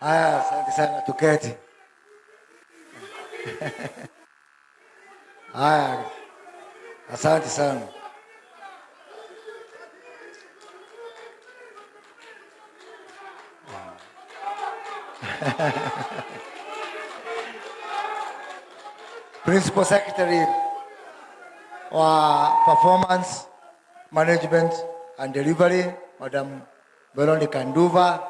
Haya, asante sana, tuketi. Haya, asante sana. Principal Secretary wa Performance Management and Delivery, Madam Veronica Nduva,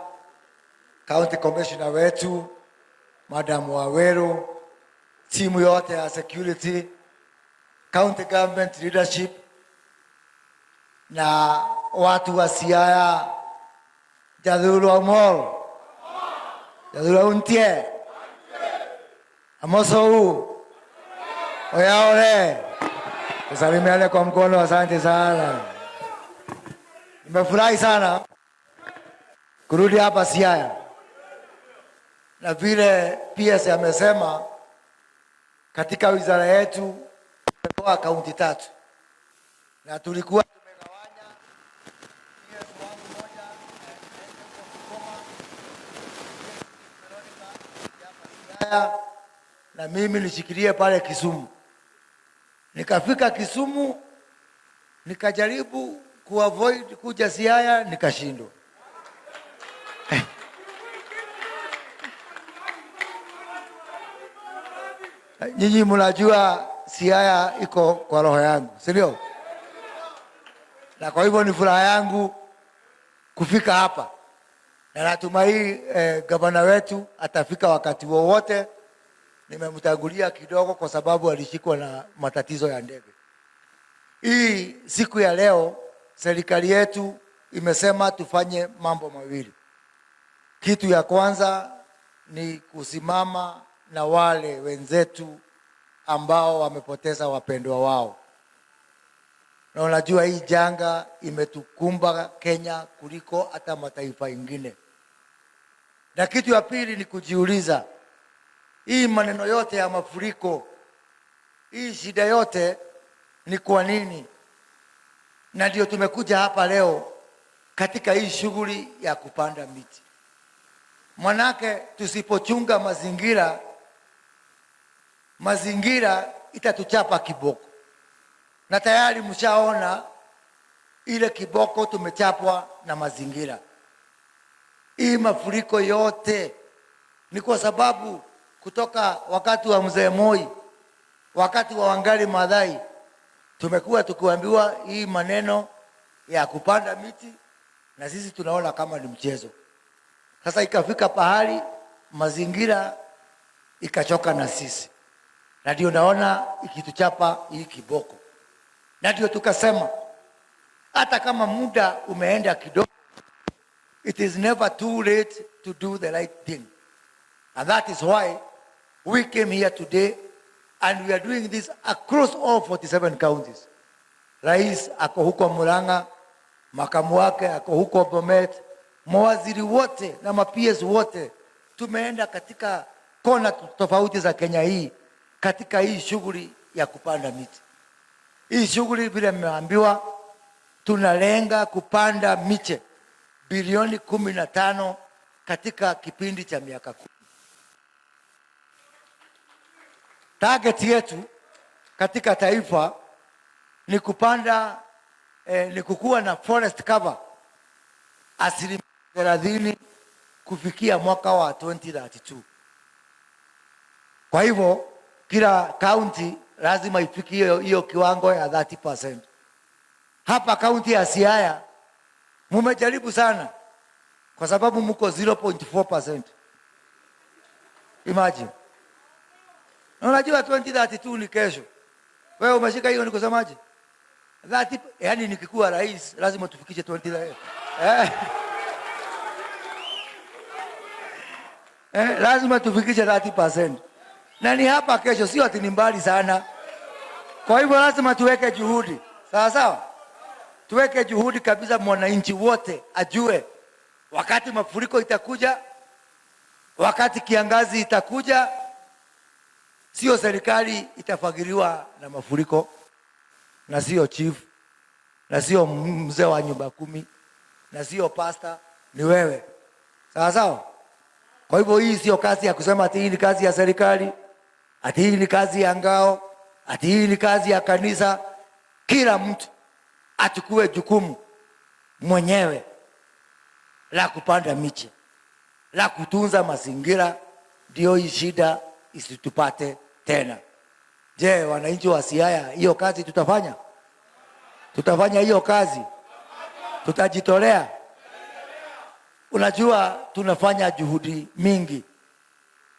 County Commissioner wetu Madam Waweru, timu yote ya security, county government leadership na watu wa Siaya, Jathurwa Mall, Jathurwa Untie, Amosou, Oyaore, tusalimiane kwa mkono. Asante sana, nimefurahi sana kurudi hapa Siaya, na vile PS amesema katika wizara yetu tumetoa kaunti tatu na tulikuwa tumegawanya PS wangu moja huko Bungoma, Siaya, na mimi nishikilie pale Kisumu. Nikafika Kisumu nikajaribu kuavoid kuja Siaya nikashindwa. Nyinyi mnajua Siaya iko kwa roho yangu, si ndio? Na kwa hivyo ni furaha yangu kufika hapa, na natumai gavana wetu atafika wakati wowote. Nimemtangulia kidogo kwa sababu alishikwa na matatizo ya ndege. Hii siku ya leo serikali yetu imesema tufanye mambo mawili. Kitu ya kwanza ni kusimama na wale wenzetu ambao wamepoteza wapendwa wao. Na unajua hii janga imetukumba Kenya kuliko hata mataifa ingine. Na kitu ya pili ni kujiuliza, hii maneno yote ya mafuriko, hii shida yote ni kwa nini? Na ndio tumekuja hapa leo katika hii shughuli ya kupanda miti. Manake tusipochunga mazingira, mazingira itatuchapa kiboko. Na tayari mshaona ile kiboko tumechapwa na mazingira. Hii mafuriko yote ni kwa sababu kutoka wakati wa Mzee Moi, wakati wa Wangari Maathai, tumekuwa tukiambiwa hii maneno ya kupanda miti, na sisi tunaona kama ni mchezo. Sasa ikafika pahali mazingira ikachoka na sisi, na ndio naona ikituchapa hii kiboko, na ndio tukasema hata kama muda umeenda kidogo, it is never too late to do the right thing. And that is why we came here today, and we are doing this across all 47 counties. Rais ako huko Murang'a, makamu wake ako huko Bomet, mawaziri wote na ma PS wote tumeenda katika kona tofauti za Kenya hii katika hii shughuli ya kupanda miti. Hii shughuli vile mmeambiwa, tunalenga kupanda miche bilioni 15 katika kipindi cha miaka 10. Target yetu katika taifa ni kupanda ni kukuwa na forest cover 30% kufikia mwaka wa 2032. Kwa hivyo kila county lazima ifikie hiyo kiwango ya 30%. Hapa county ya Siaya mumejaribu sana kwa sababu mko 0.4%. Imagine. Na unajua 2032 ni kesho. Wewe umeshika hiyo ni kusemaje? 30, yani nikikuwa rais lazima tufikishe 20. Lazima tufikishe 30%. Na ni hapa kesho, sio ati ni mbali sana. Kwa hivyo lazima tuweke juhudi. Sawa sawa? Tuweke juhudi kabisa, mwananchi wote ajue wakati mafuriko itakuja, wakati kiangazi itakuja, sio serikali itafagiliwa na mafuriko, na sio chief, na sio mzee wa nyumba 10, na sio pastor, ni wewe. Sawa sawa? Kwa hivyo hii sio kazi ya kusema ati hii ni kazi ya serikali, ati hii ni kazi ya ngao, ati hii ni kazi ya kanisa. Kila mtu achukue jukumu mwenyewe la kupanda miche, la kutunza mazingira, ndio hii shida isitupate tena. Je, wananchi wa Siaya, hiyo kazi tutafanya? Tutafanya hiyo kazi? Tutajitolea? Unajua, tunafanya juhudi mingi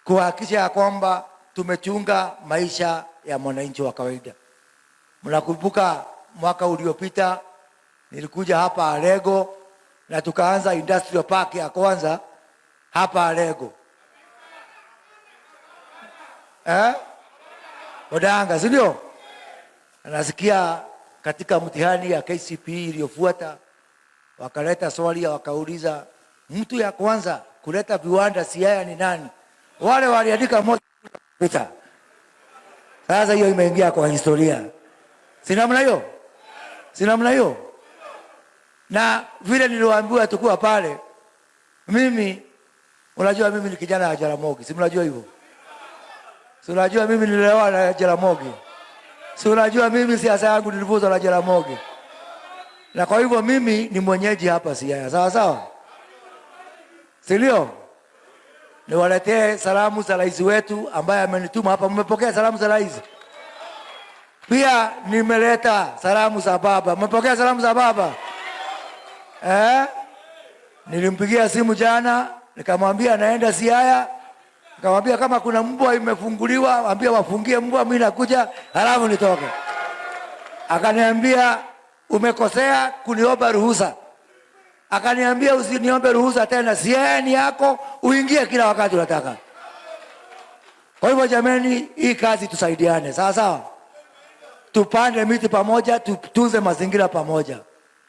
kuhakikisha ya kwamba tumechunga maisha ya mwananchi wa kawaida. Mnakumbuka mwaka uliopita nilikuja hapa Alego na tukaanza industrial park ya kwanza hapa Alego, eh? Odanga, si ndio? Nasikia katika mtihani ya KCPE iliyofuata wakaleta swali wakauliza, mtu ya kwanza kuleta viwanda Siaya ni nani? Wale waliandika moja pita. Sasa hiyo imeingia kwa historia, si namna hiyo? Si namna hiyo? Na vile niliwaambiwa tukuwa pale, mimi unajua mimi ni kijana wa Jaramogi, si mnajua hivyo? Si unajua mimi nililelewa na Jaramogi, si unajua mimi siasa yangu nilivuzwa na Jaramogi, na kwa hivyo mimi ni mwenyeji hapa Siaya, sawa sawa, si ndio? Niwaletee salamu za rais wetu ambaye amenituma hapa. Mmepokea salamu za rais? Pia nimeleta salamu za baba. Mmepokea salamu za baba eh? Nilimpigia simu jana nikamwambia naenda Siaya, nikamwambia kama kuna mbwa imefunguliwa, ambia wafungie mbwa, mimi nakuja halafu nitoke. Akaniambia umekosea kuniomba ruhusa. Akaniambia usiniombe ruhusa tena, Siaya ni yako, uingie kila wakati unataka. Kwa hivyo jameni, hii kazi tusaidiane, sawa sawa, tupande miti pamoja, tutunze mazingira pamoja,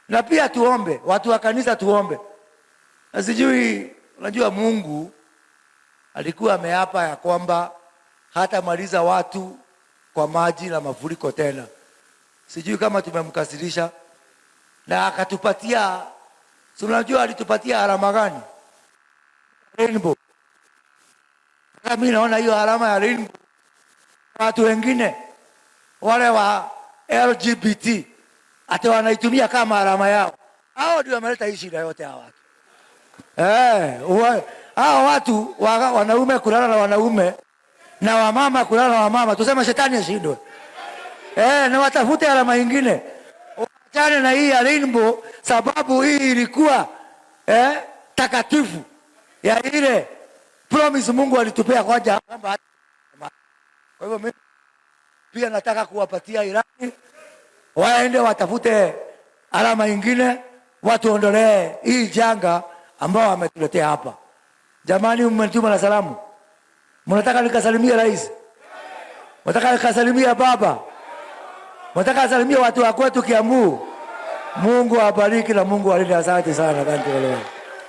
na pia tuombe, watu wa kanisa tuombe. Na sijui, unajua Mungu alikuwa ameapa ya kwamba hatamaliza watu kwa maji na mafuriko tena. Sijui kama tumemkasirisha, na akatupatia, si unajua alitupatia alama gani? Rainbow. Sasa mimi naona hiyo alama ya rainbow, watu wengine wale wa LGBT ati wanaitumia kama alama yao. Hao ndio wameleta hii shida yote hawa watu. Hao watu wanaume kulala na wanaume na wamama kulala na wamama, tuseme shetani ashindwe. Na watafute alama nyingine, waachane na hii ya rainbow, sababu hii ilikuwa takatifu ya ile promise Mungu alitupea kwamba. Kwa hivyo mimi pia nataka kuwapatia ilani waende watafute alama nyingine, watuondolee hii janga ambao wametuletea hapa. Jamani, mmenituma na salamu, mnataka nikasalimie rais? Mnataka nikasalimie baba? Mnataka nisalimie watu wa kwetu Kiambu? Mungu awabariki na Mungu alinde. Asante sana. Asante.